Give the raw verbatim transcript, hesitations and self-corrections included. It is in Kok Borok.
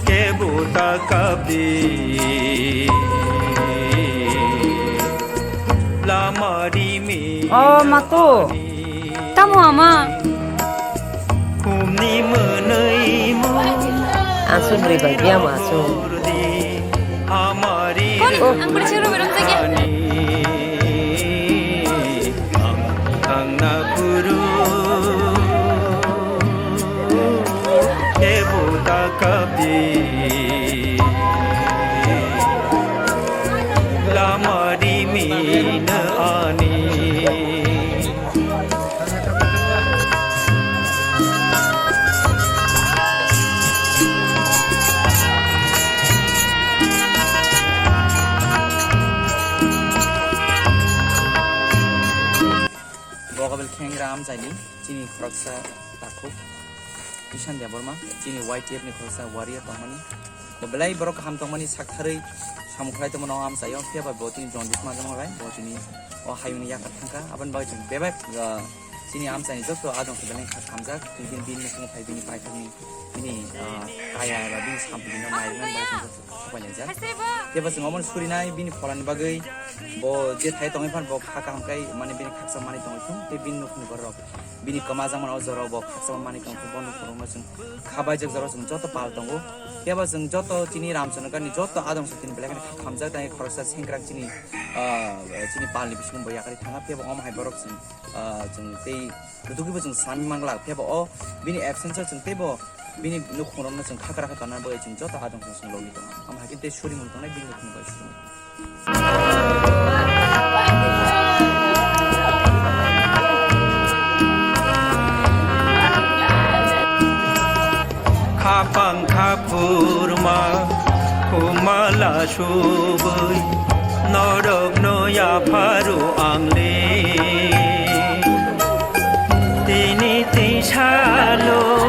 Kebo ta kapdi lama rimi. Oh, Mato. Tamo ama? Kumni mwnwi mo. Aswk bwrwi bai biya ma aswk. Amari. Kon, ang pwrwngsa rw berwng jagya. Ang, ang na puru. Kebo ta kapdi lama rimi na ani. Bogabil khengra amchaini chini khoroksa takhuk Ishan Debbarma, chini Y T F ni khoroksa warrior tongmani. Bo belai borok kaham tongmani saktharwi samung khlai tongmano amchaio, phiya ba bo tini jaundice ma jama bai, bo tini o hayungni yakar thangkha, aboni bagwi chwng bebak, ah, chini amchaini joto adong se belai kha khamjak, tini bini nukhungo phai bini paithakni bini, ah, kaya eba bini sampli no naiwi mani bagwi chwng joto khapai laijak. Phiya ba chwng omono surinai bini pholani bagwi bo je thai tongwi phan bo kha kaham khai mani bini khaksa mani tongwi thung tei bini nukhungni borok bini kwma jangmani o jorao bo khaksa mani tong thung bo nukhungrokno chwng kha baijak jorao chwng joto pal tongo. Phiya ba chwng joto chini Ramchandragani joto adong se tini belai kheno kha khamjak tei khoroksa sengkrak chini, ah, chini palni bisingo bo yakarwi thangkha. Phiya ba omo hai borok chwng, ah, chwng tei Rutukibo chwng sami manglak, phiya ba o bini absence o chwng teibo bini nukhungrokno chwng khakra kha tonna bagwi chwng joto adong chwng logi tongo. Omo hai khe tei surimung tongnai bini nukhung bai surimung. Khapang khapurma khumala subui norokno yapharu ang le. Tini tisalo